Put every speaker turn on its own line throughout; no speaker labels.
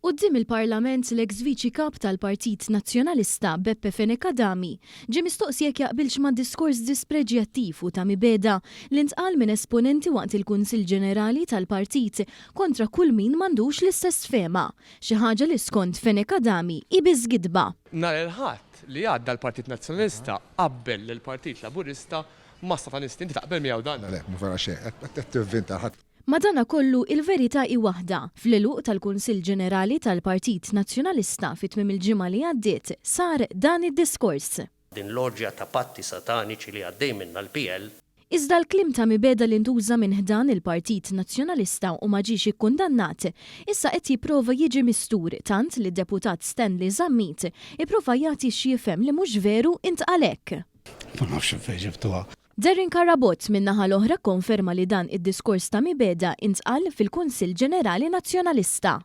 Quddiem il-Parlament l-eks Viċi Kap tal-Partit Nazzjonalista Beppe Fenech Adami ġie mistoqsi jekk jaqbilx ma' diskors dispreġjattiv u ta' mibegħda li ntqal minn esponenti waqt il-Kunsill Ġenerali tal-Partit kontra kull min m'għandux l-istess fehma, xi ħaġa li skont Fenech Adami hi biss gidba.
Nhar il-Ħadd li għadda l-Partit Nazzjonalista qabbel lill-Partit Laburista ma' satanisti. Inti taqbel miegħu dan?
Le, mhu vera xejn. Qed tivvinta.
Madanakollu, il-verità hi waħda, fl-għeluq tal-Kunsill Ġenerali tal-Partit Nazzjonalista fi tmiem il-ġimgħa li għaddiet sar dan id-diskors.
Din l-orġja ta' patti sataniċi li għaddej minnha l-PL.
Iżda l-kliem ta' mibegħda li ntuża minn ħdan il-Partit Nazzjonalista u ma ġiex ikkundannat, issa qed jipprova jiġi mistur tant li d-Deputat Stanley Zammit ipprova jagħti x'jifhem li mhux veru intqal hekk.
Ma nafx fejn ġibtuha.
Darren Carabott min-naħa l-oħra kkonferma li dan id-diskors ta' mibegħda intqal fil-Kunsill Ġenerali Nazzjonalista.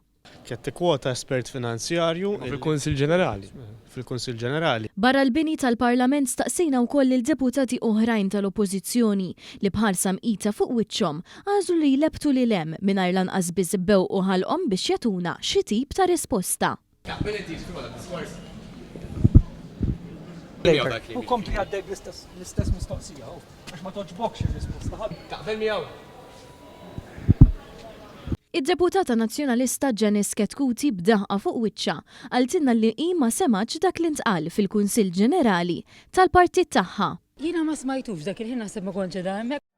Qed tikkwota espert finanzjarju.
Imma fil-Kunsill Ġenerali.
Fil-Kunsill Ġenerali.
Barra l-bini tal-Parlament staqsejna wkoll lil deputati oħrajn tal-Oppożizzjoni li b'ħarsa mqita fuq wiċċhom għażlu li jlebbtu lil hemm mingħajr lanqas biss bewqu ħalqhom biex jagħtuna xi tip ta' risposta.
Taqbel inti jiġifieri ma' dad-diskors?
U kompli għaddej bl-istess mistoqsija, għax ma togħġbokx ir-risposta.
Taqbel miegħu?
Id-deputata Nazzjonalista Janice Chetcuti b'daħqa fuq wiċċha qaltilna li hi ma semgħetx dak li ntqal fil-Kunsill Ġenerali tal-partit tagħha.
Jiena ma smajtux dak il-ħin naħseb ma kontx qiegħda hemmhekk.